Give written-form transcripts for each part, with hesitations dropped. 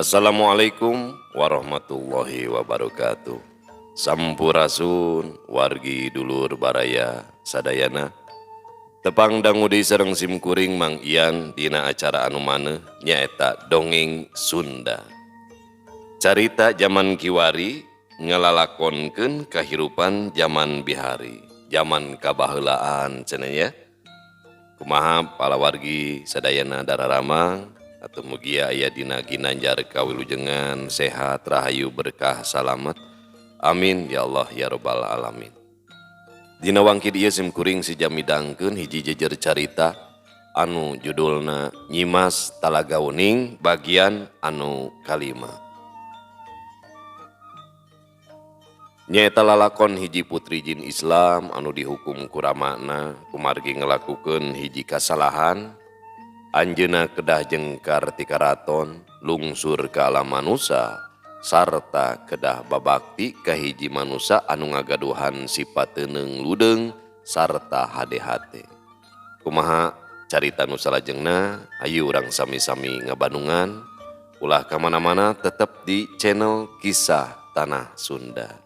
Assalamualaikum warahmatullahi wabarakatuh. Sampurasun wargi dulur baraya sadayana. Tepang dangu deui sareng simkuring Mang Ian dina acara anu maneuh nyaeta Dongeng Sunda. Carita jaman kiwari ngalalakonkeun kahirupan jaman bihari, jaman kabaheulaan cenah nya. Kumaha palawargi sadayana dararamang atau mugia aya dina ginanjar kawilujengan sehat rahayu berkah salamet. Amin ya Allah ya robbal alamin. Dina wangkid ieu sim kuring sija midangkeun hiji jejer carita anu judulna Nyimas Talaga Wening bagian anu kalima. Nyaeta lalakon hiji putri jin Islam anu dihukum ku ramana kumargi ngalakukeun hiji kasalahan. Anjeunna kedah jengkar ti karaton lungsur ka alam manusa sarta kedah babakti ka hiji manusa anu ngagaduhan sifat teuneung ludeung sarta hade-hate. Kumaha carita nu salajengna? Hayu urang sami-sami ngabanungan, ulah ka mana-mana, tetep di channel Kisah Tanah Sunda.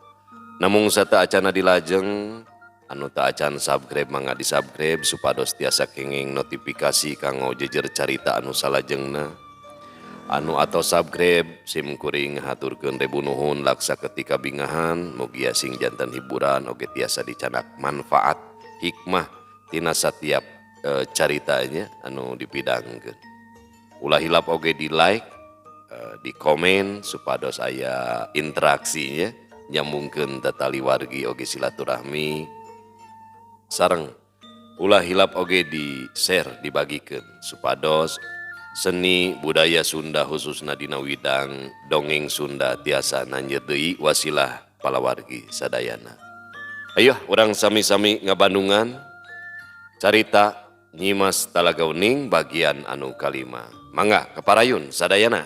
Namung sateuacana dilajeng, anu teu acan subscribe mangga di-subscribe supados tiasa kenging notifikasi kanggo jejer carita anu salajengna. Anu atau subscribe sim kuring haturkeun ribu nuhun laksa ketika bingahan, mugia sing janten hiburan oge tiasa dicanak manfaat hikmah tina satiap caritanya anu dipidangkeun. Ulah hilap oge di like, di komen supados aya interaksinya nyambungkeun tatali wargi oge silaturahmi. Sareng ulah hilap oge di share dibagikeun supados seni budaya Sunda khususna dina widang dongeng Sunda tiasa nanjeur deui wasilah palawargi sadayana. Ayo urang sami-sami ngabandungan carita Nyimas Talaga Wening bagian anu kalima. Mangga kaparayun sadayana.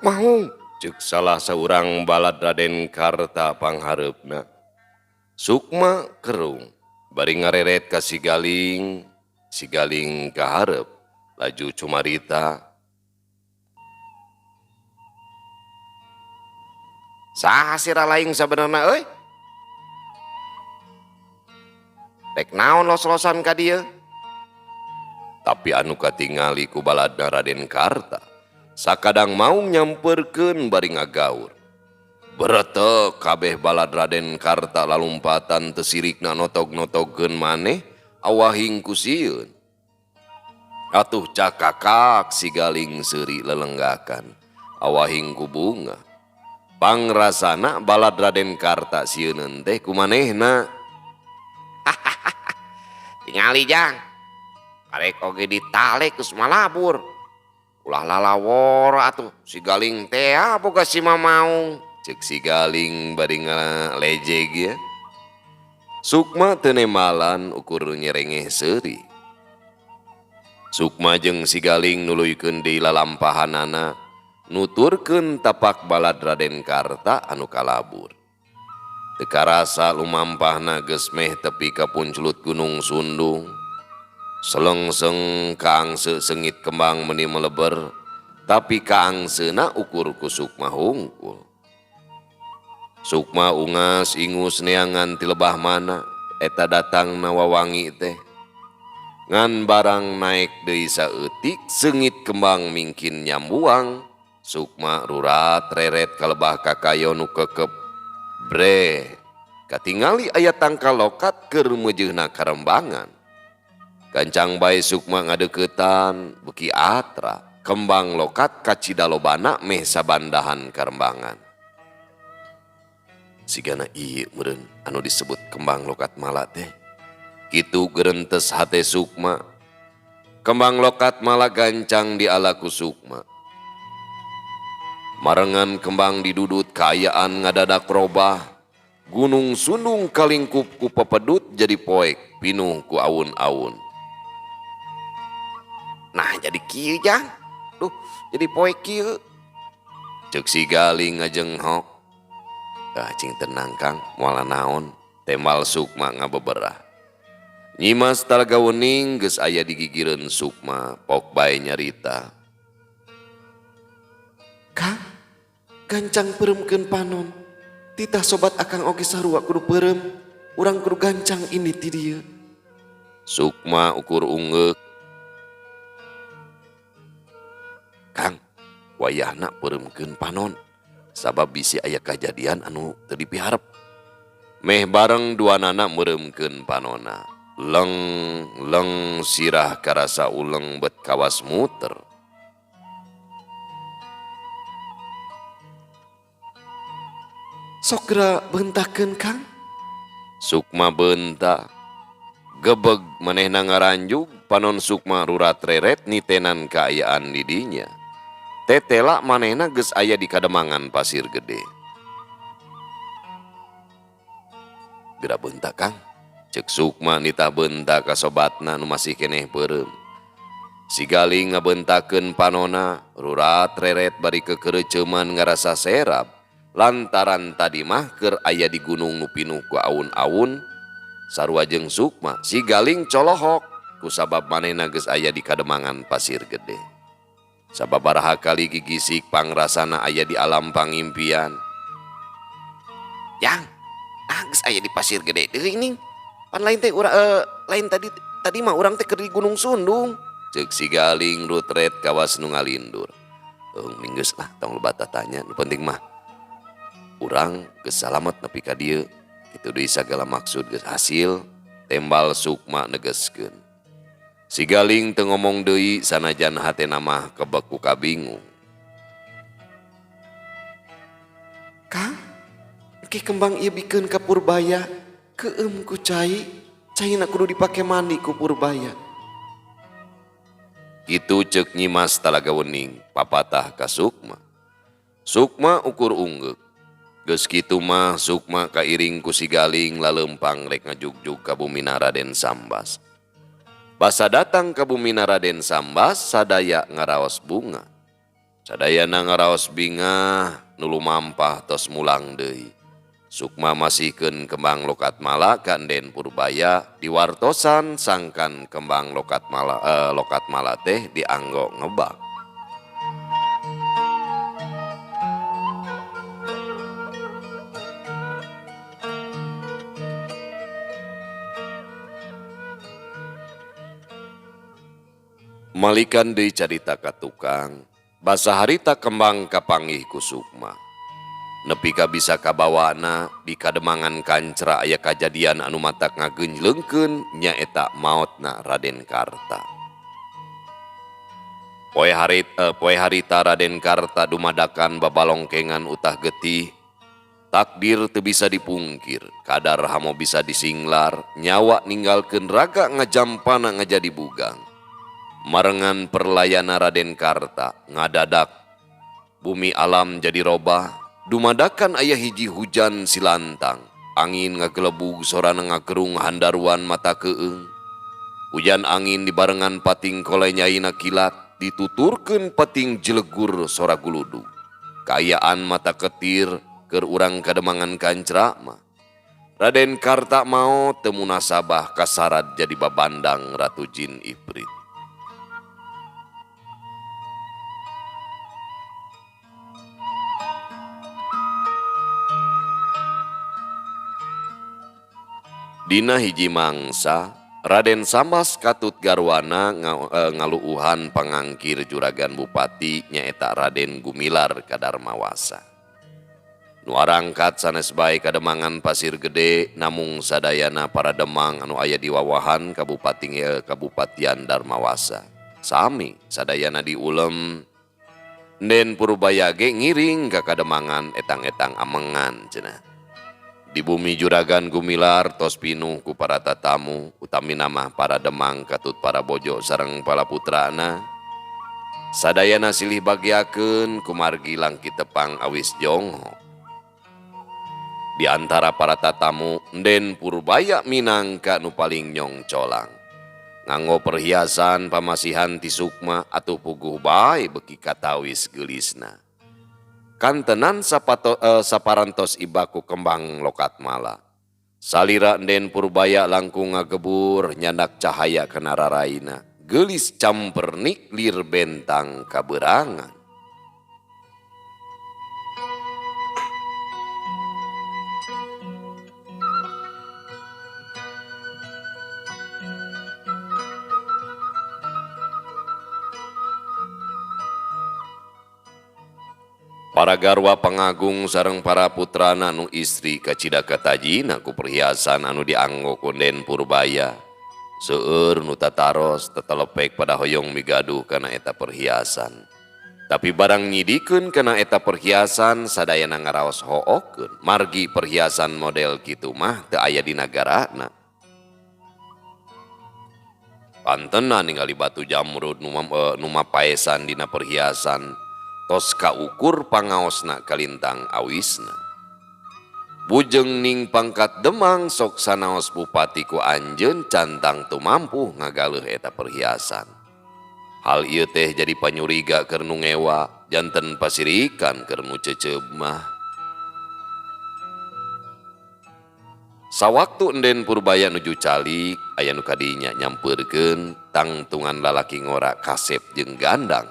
Maung cek salah seorang balad Raden Karta panghareupna. Sukma kerung bari ngareret ka si Galing, si Galing kaharep laju cumarita. Saha sira laing sabenerna euy? Rek naon los-losan ka dieu? Tapi anu katingali ku baladna Raden Karta sakadang mau nyamperkeun bari ngagaur. Beretek kabeh balad Raden Karta lalumpatan teu sirikna notog-notogkeun maneh awahing ku sieun. Atuh cakakak si Galing seuri lelenggakan awahing ku bunga. Pangrasana balad Raden Karta sieuneun teh ku manehna. Tingali jang, karek oge ditale geus malabur. Ulah lalawor atuh si Galing teh boga si Mamaung. Cek si Galing bari ngalejeg ya. Sukma teu nemalan ukur nyerengeh seuri. Sukma jeung si Galing nuluykeun deui lalampahanana nuturkeun tapak balad Raden Karta anu kalabur. Teu karasa lumampahna geus meh tepi ka puncelut Gunung Sundung. Selengseng kaangse sengit kembang meni meleber, tapi kaangseuna ukur ku Sukma hungkul. Sukma ungas ingus neangan ti lebah mana eta datangna wawangi teh. Ngan barang naek deui saeutik sengit kembang mingkin nyambuang. Sukma rurat reret ka lebah kakayo nu kekep. Bre, katingali aya tangkal lokat keur meujeuna karembangan. Gancang bae Sukma ngadeukeutan beuki atra, kembang lokat kacida lobana meh sabandahan karembangan. Sigana ieu meureun anu disebut kembang lokat mala teh. Kitu gerentes hate Sukma. Kembang lokat mala gancang diala ku Sukma. Marengan kembang didudut kaayaan ngadadak robah. Gunung Sundung kalingkup ku pepedut jadi poek pinuh ku awun-awun. Nah jadi kieu jang. Duh, jadi poek kieu. Ceuk si Galing ngajenghok. Ah, cing tenang Kang, moal naon. Tembal Sukma ngabeberah. Nyimas Talaga Wening geus aya di gigireun Sukma, pok bae nyarita. Kang, gancang peureumkeun panon. Titah sobat akang oge sarua kudu peureum. Urang kudu gancang ini ti dieu. Sukma ukur ungeuk. Kang, wayahna peureumkeun panon. Sabab bisi aya kajadian anu teu dipiharep. Meh bareng duanana meureumkeun panona. Leng leng sirah karasa uleng bet kawas muter. Sok geura beuntakeun Kang. Sukma beunta. Gebeg manehna ngaranjug panon Sukma rurat reret nitenan kaayaan di dinya. Tetela manehna geus aya di kademangan pasir gede. Geura beunta Kang. Ceuk Sukma nitah beunta ka sobatna nu masih keneh peureum. Si Galing ngabentakeun panona rurat reret bari kekereuceuman ngarasa serab. Lantaran tadi mah keur aya di gunung nu pinuh ku awun-awun. Sarua jeung Sukma, si Galing colohok kusabab manehna geus aya di kademangan pasir gede. Sababaraha kali gigisik pangrasana aya di alam pangimpian. Yang, ah geus aya di pasir gede deui ning. Pan lain teh urang, lain tadi mah urang teh keur di Gunung Sundung. Ceuk si Galing rutret kawas nu ngalindur. Minggeus lah tong loba tatanya, nu penting mah urang geus salamet nepi ka dieu. Kitu deui sagala maksud geus hasil, tembal Sukma negeskeun. Si Galing teu ngomong deui sanajan hatena mah kebek ku kabingung. Kang, engke kembang ieu bikeun ka Purbaya, keueum ku cai, caina kudu dipake mandi ku Purbaya. Kitu ceuk Nyimas Talaga Wening papatah ka Sukma. Sukma ukur unggeuk. Geus kitu mah Sukma kairing ku si Galing laleumpang rek ngajugjug ka bumina Raden Sambas. Basa datang ka bumina Raden Sambas sadaya ngaraos bunga. Sadayana ngaraos bingah nu lumampah tos mulang deui. Sukma masihkeun kembang lokat mala ka Enden Purbaya diwartosan sangkan kembang lokat mala teh dianggo ngebak. Malikan deui carita ka tukang, basa harita kembang kapanggih ku Sukma. Nepi ka bisa kabawana di kademangan kancra aya kajadian anu matak ngagenjleungkeun nyaeta maotna Raden Karta. Poe harita Raden Karta dumadakan babalongkengan utah getih. Takdir teu bisa dipungkir, kadar hamo bisa disinglar, nyawa ninggalkeun raga ngajampana ngajadi bugang. Marengan perlayana Raden Karta ngadadak bumi alam jadi robah, dumadakan aya hiji hujan silantang, angin ngagelebug sorana ngagerung handaruan mata keung. Hujan angin dibarengan pating kolai nyaina kilat, dituturkeun pating jelegur sora guludug. Kaayaan mata ketir keur urang kademangan kancra mah. Raden Karta mau teu munasabah kasarad jadi babandang Ratu Jin Ifrit. Dina hiji mangsa, Raden Sambas katut garwana ngaluuhan pangangkir juragan bupati nyaeta Raden Gumilar Kadarmawasa. Nu arangkat sanes bae kademangan Pasir Gede namung sadayana para demang anu aya di wawahan kabupatian Darmawasa. Sami sadayana diulem Den Purbaya ge ngiring ka kademangan etang-etang amengan cenah. Di bumi juragan Gumilar tos pinuh ku para tatamu, utamina mah para demang katut para bojo sareng para putrana. Sadayana silih bagiakeun kumargi langki tepang awis jongho. Di antara para tatamu Nden Purbaya minangka nu paling nyongcolang. Nganggo perhiasan pamasihan ti Sukma atuh puguh bae beuki katawis geulisna. Kantenan saparantos ibaku kembang lokatmala. Salira Nden Purbaya langkung ngagebur nyandak cahaya kana raraina. Geulis campernik lir bentang kaberangan. Para garwa pangagung sareng para putrana nu istri kacida katajina ku perhiasan anu dianggo ku Nden Purbaya. Seueur nu tataros tetelepek pada hoyong migaduh kana eta perhiasan. Tapi barang nyidikeun kana eta perhiasan sadayana ngaraos hookeun. Margi perhiasan model kitu mah teu aya di nagarana. Pantena ningali batu jamrud nu mapaesan dina perhiasan. Tos kaukur pangaosna kalintang awisna. Bujeng ning pangkat Demang sok sanaos bupati ku anjeun cantang tumampuh ngagaleuh eta perhiasan. Hal ieu teh jadi panyuriga keur nu ngewa, janten pasirikan keur nu ceceub mah. Sawaktu Nden Purbaya nuju calik, aya nu kadinya nyampeurkeun tangtungan lalaki ngora kasep jeung gandang.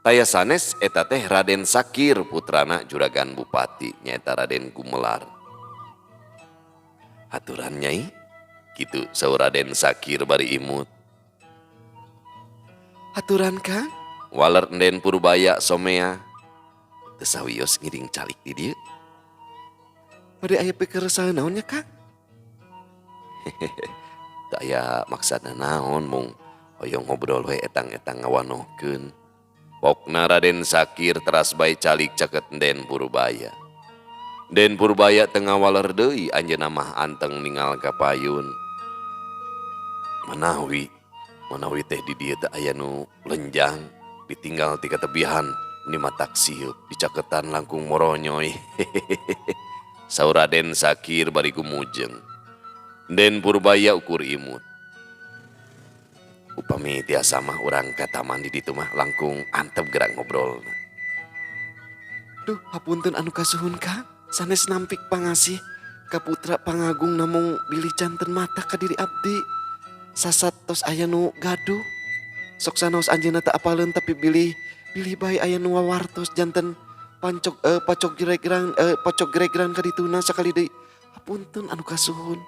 Taya sanes eta teh Raden Sakir putrana juragan bupati nyaeta Raden Gumelar. Aturan nyai kitu saur Raden Sakir bari imut. Aturan Kang? Waler Nden Purbaya somea. Teu sawios ngiring calik di dieu. Bade aya pikeresahan naon nya Kang? Teu aya maksudna naon mung hoyong ngobrol we etang-etang ngawanohkeun. Pokna Raden Sakir teras bae calik caket Nden Purbaya. Nden Purbaya teu ngawaler deui anjeunna mah anteng ningal ka payun. Manawi, manawi teh di dieu teh aya nu lenjang ditinggal ti katebihan ni matak sieup dicaketan langkung moronyoy. Saur Raden Sakir bari gumujeng. Nden Purbaya ukur imut. Upami tiasa mah urang ka taman di ditu mah langkung antep gerak ngobrol. Duh, hapunten anu kasuhun Kang, sanes nampik pangasih ka putra pangagung namung bilih janten mata ka diri abdi. Sasat tos aya nu gaduh. Sok sanaos anjeunna teu apaleun tapi bilih bae aya nu wawartos janten pancok pacok geregran pacok geregran ka dituna sakali deui. Hapunten anu kasuhun.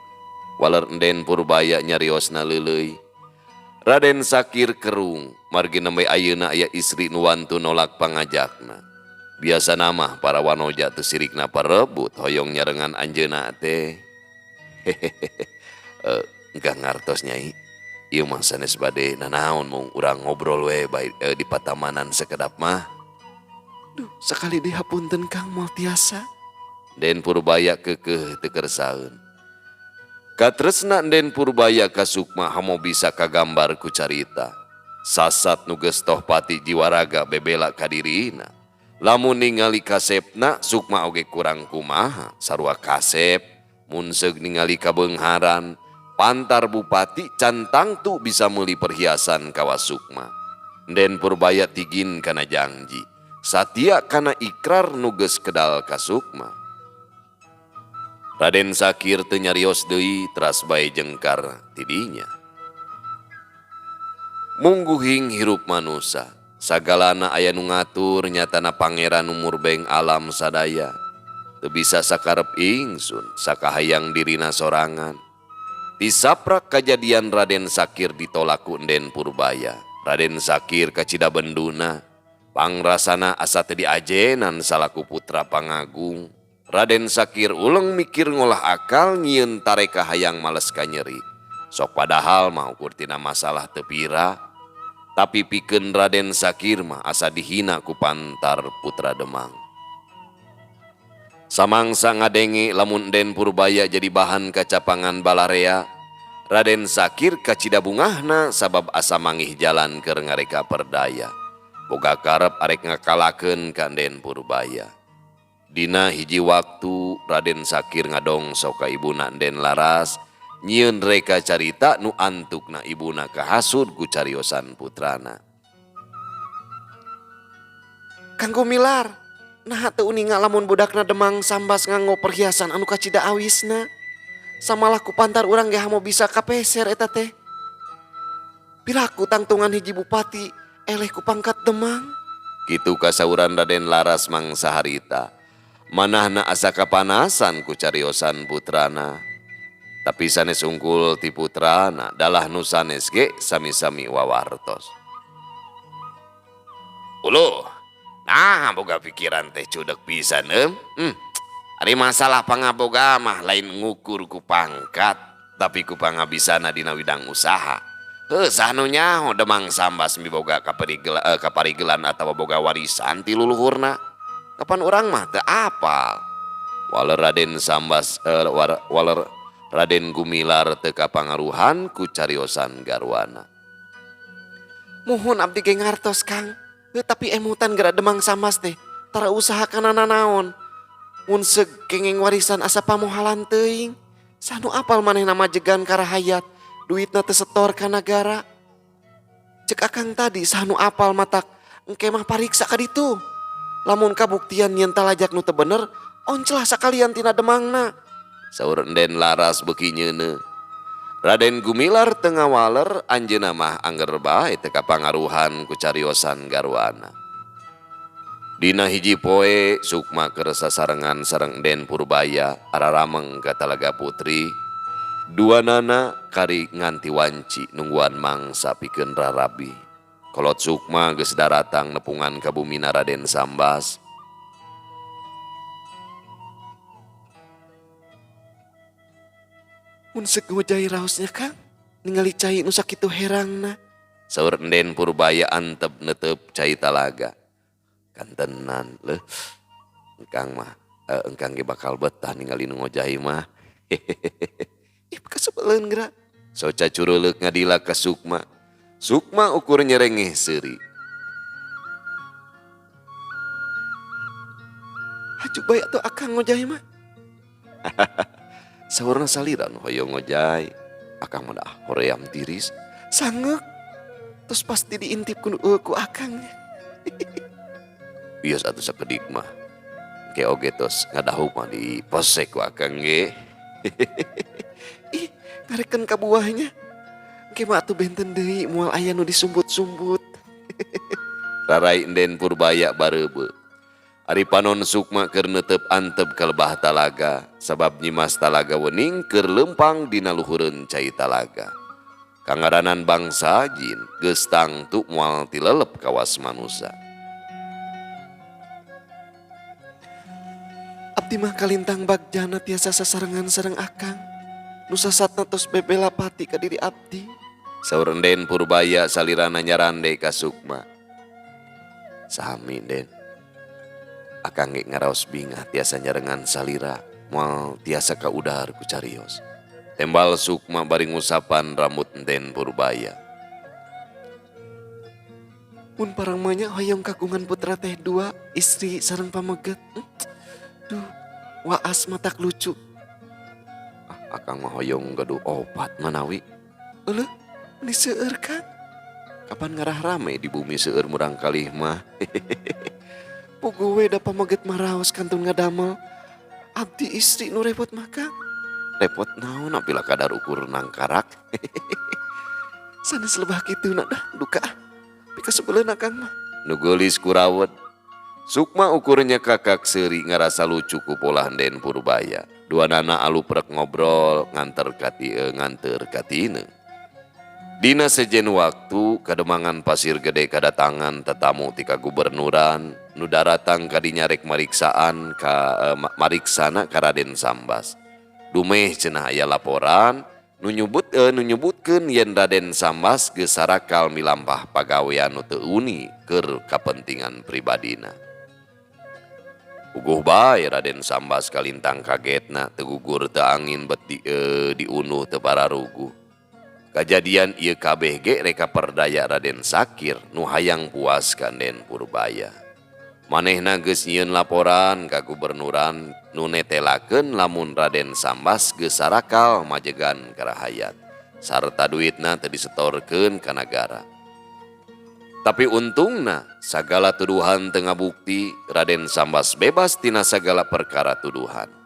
Waler Nden Purbaya nyariosna leuleuy. Raden Sakir kerung, margi nembe ayeuna aya istri nu wantu nolak pangajakna. Biasana mah para wanoja teu sirikna parebut hoyong nyarengan anjeunna teh. Engkah ngartos nyai. Ieu mah sanes bade nanaon mung urang ngobrol we bae di patamanan sekedap mah. Duh, sakali deui hapunten Kang moal tiasa. Den Purbaya keukeuh teu kersaeun. Katresna Nden Purbaya ka Sukma hamo bisa kagambar ku carita. Sasat nu geus toh pati jiwaraga bebela ka dirina. Lamun ningali kasepna Sukma oge kurang kumaha sarua kasep mun seug ningali kabeungharan pantar bupati can tangtu bisa meuli perhiasan kawa Sukma. Nden Purbaya tigin kana jangji, satia kana ikrar nu geus kedal ka Sukma. Raden Sakir teu nyarios deui teras bae jengkar tidinya. Mungguhing hirup manusa, sagalana aya nu ngatur nyatana pangeran nu murbeng alam sadaya. Teu bisa sakarep ingsun sakahayang dirina sorangan. Tisaprak kajadian Raden Sakir ditolak ku Nden Purbaya. Raden Sakir kacida benduna, pangrasana asa teu diajenan salaku putra pangagung. Raden Sakir uleng mikir ngolah akal nyieun tareka hayang males kanyeri. Sok padahal mah ukur tina masalah teu pira. Tapi pikeun Raden Sakir mah asa dihina ku pantar putra Demang. Samangsa ngadenge lamun Nden Purbaya jadi bahan kacapangan balarea, Raden Sakir kacida bungahna sabab asa mangih jalan keur ngareka perdaya. Boga karep arek ngakalakeun ka Den Purbaya. Dina hiji waktu Raden Sakir ngadongso ka ibuna Den Laras nyieun reka carita nu antukna ibuna kahasud ku cariosan putrana. Kang Gumilar, naha teu uninga lamun budakna Demang Sambas nganggo perhiasan anu kacida awisna. Samalah ku pantar urang ge hamo bisa kapeser eta teh. Piraku tangtungan hiji bupati eleh ku pangkat Demang. Kitu kasauran Raden Laras mangsa harita. Manahna asa kapanasan ku cariosan putrana. Tapi sanes unggul ti putrana dalah nu sanes ge sami-sami wawartos. Uluh, nah boga pikiran teh cudek pisan em. Ari masalah pangaboga mah lain ngukur ku pangkat, tapi ku pangabisana dina widang usaha. Heuh, sahnu nyaho Demang Sambas miboga kaparigelan atawa boga warisan ti luluhurna. Kapan urang mah teu apal. Waler Raden Sambas waler Raden Gumilar teu kapangaruhan ku cariosan garwana. Muhun abdi ge ngartos Kang. Heuh, tapi emutan geura Demang Sambas teh tara usaha kana nanaon. Mun seug kengeng warisan asa pamohalan teuing. Sanu apal manehna majegan karahayat, duitna teu setor ka nagara. Cek akang tadi sanu apal matak engke mah pariksa ka ditu. Lamun kabuktian yen talajak nu teu bener, oncelah sakalian tina Demangna. Saur Den Laras beuki nyeuneuh. Raden Gumilar teu ngawaler anjeunna mah angger bae teu kapangaruhan ku cariosan garwana. Dina hiji poe Sukma keur sasarengan sareng Den Purbaya ararameng ka Talaga Putri. Duanana kari nganti wanci nungguan mangsa pikeun rarabi. Kolot Sukma geus daratang nepungan ka bumina Raden Sambas. Mun seug ngojay raosnya Kang, ningali cai nu sakitu herangna. Saur Den Purbaya antep netep cai talaga. Kantenan leuh. Engkang mah engkang ge bakal betah ningali nu ngojay mah. Ih, kasebeleun geura. Soca curuleuk ngadila ka Sukma. Sukma ukur nyerengeh seuri. Hajuk bae atuh akang ngojay mah. Saurna salira nu hoyong ngojay. Akang mah dah hoream tiris. Sangeuk. Terus pasti diintip ku akang. Bios atuh sakedik mah. Ke oge tos ngadahuk mah diposek ku akang ge. Ih, ngareken ka buahnya. Engke mah atuh benten deui moal aya nu disumbut-sumbut. Rarai Den Purbaya bareubeuh. Ari panon Sukma keur neuteup antep ka lebah talaga, sabab nyimas talaga wening keur leumpang dina luhureun cai talaga. Kangaranan bangsa jin geus tangtu moal tilelep kawas manusa. Abdi mah kalintang bagjana tiasa sasarengan sareng akang. Nu sasatna tos bebela pati ka diri abdi. Saur Den Purbaya salirana nyarande ka Sukma. Sami Den. Akang ge ngaraos bingah tiasa nyarengan salira, moal tiasa kaudar ku carios. Tembal Sukma bari ngusapan rambut Den Purbaya. Mun parang mah hoyong kagungan putra teh dua, istri sareng pameget. Duh, waas matak lucu. Ah, akang mah hoyong gaduh opat manawi. Euleuh, meni seueur Kang. Kapan ngarah rame di bumi seueur murang kalih mah. Puguh we da pameget mah raos kantun ngadamel. Abdi istri nu repot mah Kang. Repot naon apabila kadar ukur nangkarak. Sanes lebah kitu na dah duka. Pikasebeleun akang mah. Nu geulis kurawet. Sukma ukurnya kakak seuri ngarasa lucu ku polah Den Purbaya. Dua nana aluprek ngobrol nganter nganter katine. Dina sejen waktu kademangan Pasir Gede kadatangan tetamu tika gubernuran nu daratang kadinya rek mariksaan ka mariksana ka Raden Sambas. Dumeh cenah aya laporan nu nyebutkeun yen Raden Sambas geus sarakal milampah pagawean nu teu uni keur kapentingan pribadina. Puguh bae Raden Sambas kalintang kagetna teu gugur teu angin bet diunuh teu pararuguh. Kajadian ieu kabeh ge rek kaperdaya Raden Sakir nu hayang puas ka Den Purbaya. Manehna geus nyieun laporan ka gubernuran nu netelakeun lamun Raden Sambas geus sarakal majegan karahayat sarta duitna teu disetorkeun ka nagara. Tapi untungna sagala tuduhan teu ngabukti Raden Sambas bebas tina sagala perkara tuduhan.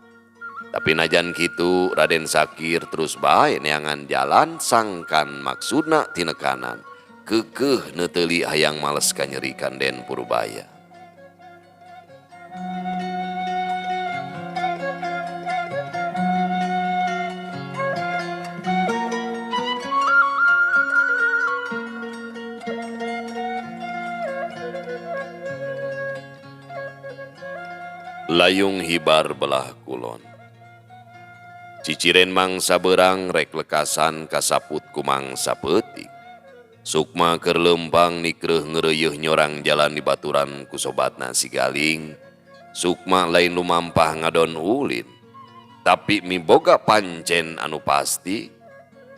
Tapi najan kitu Raden Sakir terus bae neangan jalan sangkan maksudna tinekanan keukeuh neuteuli hayang males kanyerikan Den Purbaya. Layung hibar belah kulon. Ciciren mangsa berang rek lekasan kasaput ku mangsa peutik. Sukma keur leumpang nikreuh ngeureuyeih nyorang jalan di baturan ku sobatna si Galing. Sukma lain lumampah ngadon ulin, tapi miboga pancen anu pasti.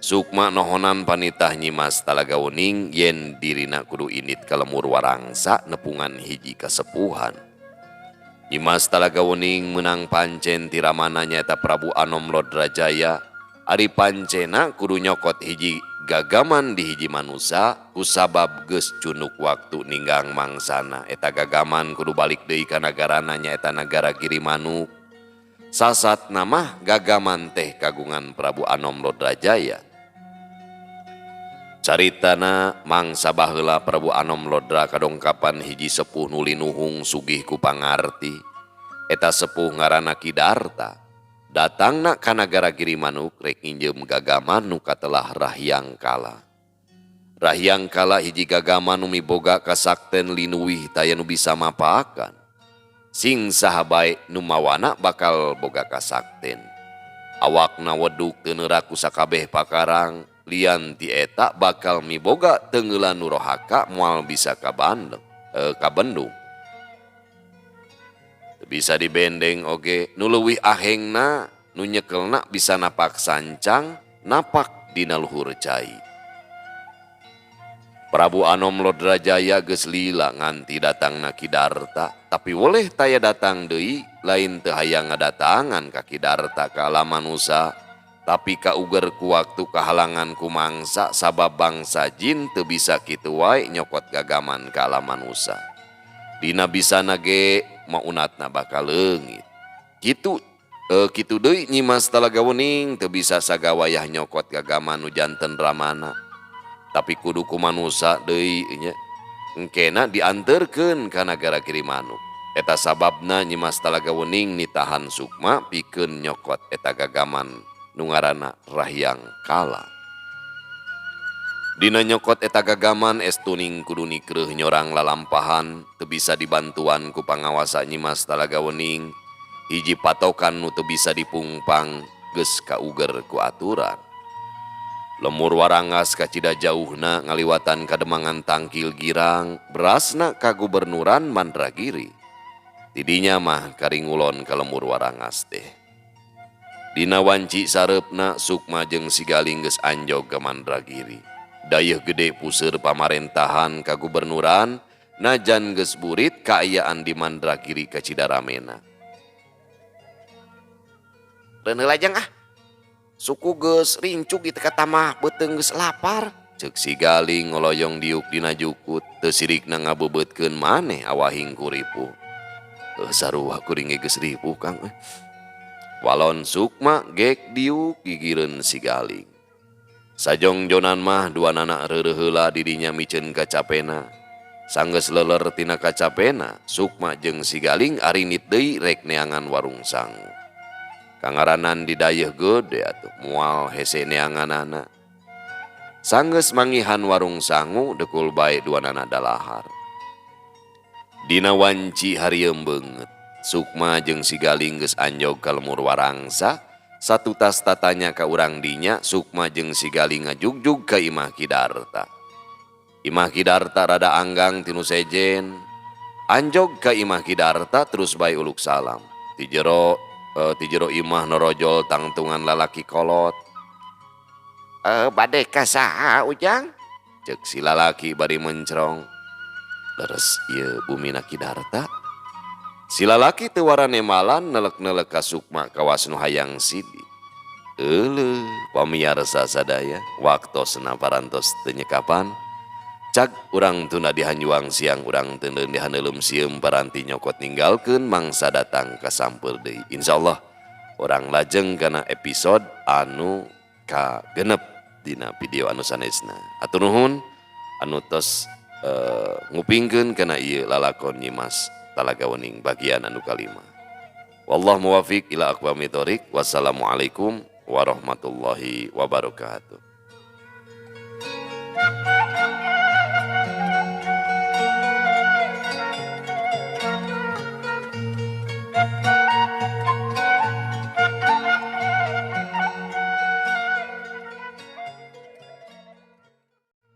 Sukma nohonan panitah Nyimas Talaga Wening yen dirina kudu indit ka lemur warangsa nepungan hiji kasepuhan. Nyimas Talaga Wening menang pancen tiramana nyaeta Prabu Anom Lodrajaya. Ari pancena kudu nyokot hiji gagaman di hiji manusa kusabab geus cunuk waktu ninggang mangsana. Eta gagaman kudu balik deui ka nagarana nyaeta nagara Girimanuk. Sasat namah gagaman teh kagungan Prabu Anom Lodrajaya. Caritana mangsa baheula Prabu Anom Lodra kadongkapan hiji sepuh nu linuhung sugih ku pangarti. Eta sepuh ngaranna Ki Darta. Datangna ka nagara Girimanuk rek nginjeum gagaman nu katelah Rahyang Kala. Rahyang Kala hiji gagaman nu miboga kasakten linuwih taya nu bisa mapaakan. Sing saha bae nu mawana bakal boga kasakten. Awakna weduk teu neurak ku sakabeh pakarang. Lian ti eta bakal miboga tenggelan nu rohaka moal bisa kabendung. Teu bisa dibendeng oge nu leuwih ahengna nu nyekelna bisa napak sancang napak dina luhur cai. Prabu Anom Lodrajaya geus lila nganti datangna Ki Darta, tapi woleh taya datang deui lain teu hayang ngadatangan ka Ki Darta ka alam manusa. Tapi kauger ku waktu kahalangan ku mangsa sabab bangsa jin teu bisa kitu wae nyokot gagaman ka alam manusa. Dina bisana ge maunatna bakal leungit. Kitu deui Nyimas Talaga Wening teu bisa sagawayah nyokot gagaman nu janten ramana. Tapi kudu ku manusa deui nya engkena dianterkeun ka nagara Girimanuk. Eta sababna Nyimas Talaga Wening nitahan Sukma pikeun nyokot eta gagaman nu ngaranna Rahyang Kala. Dina nyokot eta gagaman estuning kudu nikreuh nyorang lalampahan teu bisa dibantuan ku pangawasa Nyimas Talaga Wening. Hiji patokan nu teu bisa dipungpang geus kauger ku aturan. Lemur warangas kacida jauhna ngaliwatan kademangan Tangkil Girang, berasna ka gubernuran Mandragiri. Tidinya mah karingulon ka lemur warangas teh. Dina wanci sareupna Sukma jeung si Galing geus anjog ka Mandragiri. Dayeuh gede puseur pamarentahan ka gubernuran, najan geus burit kaayaan di Mandragiri kacida ramena. Reun heula jang ah. Suku geus rincuk di teka tamah beuteung geus lapar. Ceuk si Galing ngoloyong diuk dina jukut, teu sirikna ngabebeutkeun maneh awahing ku ripuh. Sarua kuring ge geus ripuh Kang. Walon Sukma gek diuk gigireun si Galing. Sajongjonan mah duanana reureuh heula didinya miceun kacapena. Sanggeus leler tina kacapena, Sukma jeung si Galing arinit deui rek neangan warung sangu. Kangaranan didayeuh gede atuh moal hese neanganana. Sanggeus mangihan warung sangu dekul bae duanana dalahar. Dina wanci harieum beungeut. Sukma jeung si Galing geus anjog ka lemur warangsa, satutas tatanya ka urang dinya Sukma jeung si Galing ngajugjug ka imah Ki Darta. Imah Ki Darta rada anggang tinu sejen. Anjog ka imah Ki Darta terus bae uluk salam. Ti jero imah norojol tangtungan lalaki kolot. Bade ka saha Ujang? Cek si lalaki bari mencrong. Leres ieu bumina Ki Darta. Si lalaki teu waranemalan nelek-nelek ka sukma kawas nu hayang sidi. Euleuh pamiarsa sadaya waktosna parantos teu nyekapan. Cag urang tunda dihanjuang siang urang teuneun dihaneuleum sieum paranti nyokot ninggalkeun mangsa datang kasampeur deui. Insyaallah urang lajeng kana episode anu kagenep dina video anu sanesna. Hatur nuhun anu tos ngupingkeun kana ieu lalakon Nyimas Talaga Wening bagian anu kalima. Wallahu muwafiq ila aqwamit thoriq. Wassalamualaikum warahmatullahi wabarakatuh.